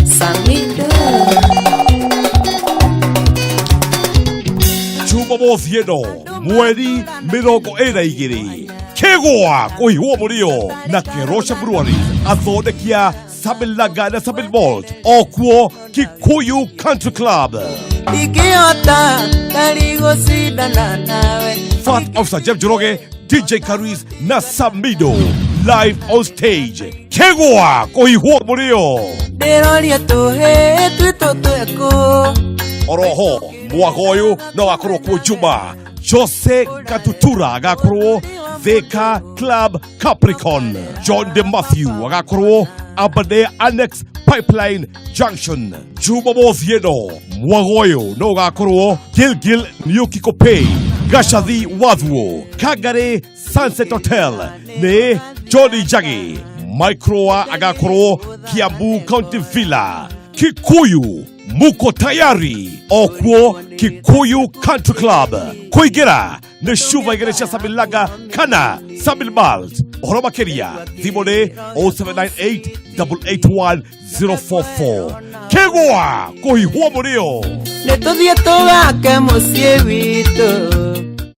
Samido. Jumamothi ĩno mweri 22 kĩgwa kũhihwo mũrĩo na Kerocha Brewery athondekia Sabil Lager na Sabil Malt okuo Kikuyu Country Club. Ingĩhota tari gũcindana nawe. Fat Officer Jeff Njoroge, DJ Caris na Samido live on stage. Kĩgwa kũhihwo mũrĩo. Ndĩroria tũhĩ twitũ twĩkũ. Oroho mwaga ũyũ no gakorwo kuo Juma Jose Gatutura agakorwo Thika Club Capricorn. John de Matthew agakorwo Aberdare Annex Pipeline Junction. Jumamothi ĩno mwaga ũyũ no ũgakorwo Gilgil New Kikopey Gacathi Wathuo Kangari Sunset Hotel nĩ Johnny Njagi. Microa agakorwo Kiambu County Villa. Kikuyu muko tayari okuo Kikuyu Country Club kũingĩra nĩ cuba igĩrĩ cia Sabil Lager kana Sabil Malt. Ũhoro makĩria thimũ nĩ 0798 881 044. Kĩgwa kũhihwo mũrĩo. Nĩ tũthiĩ tũgake mũciĩ witũ.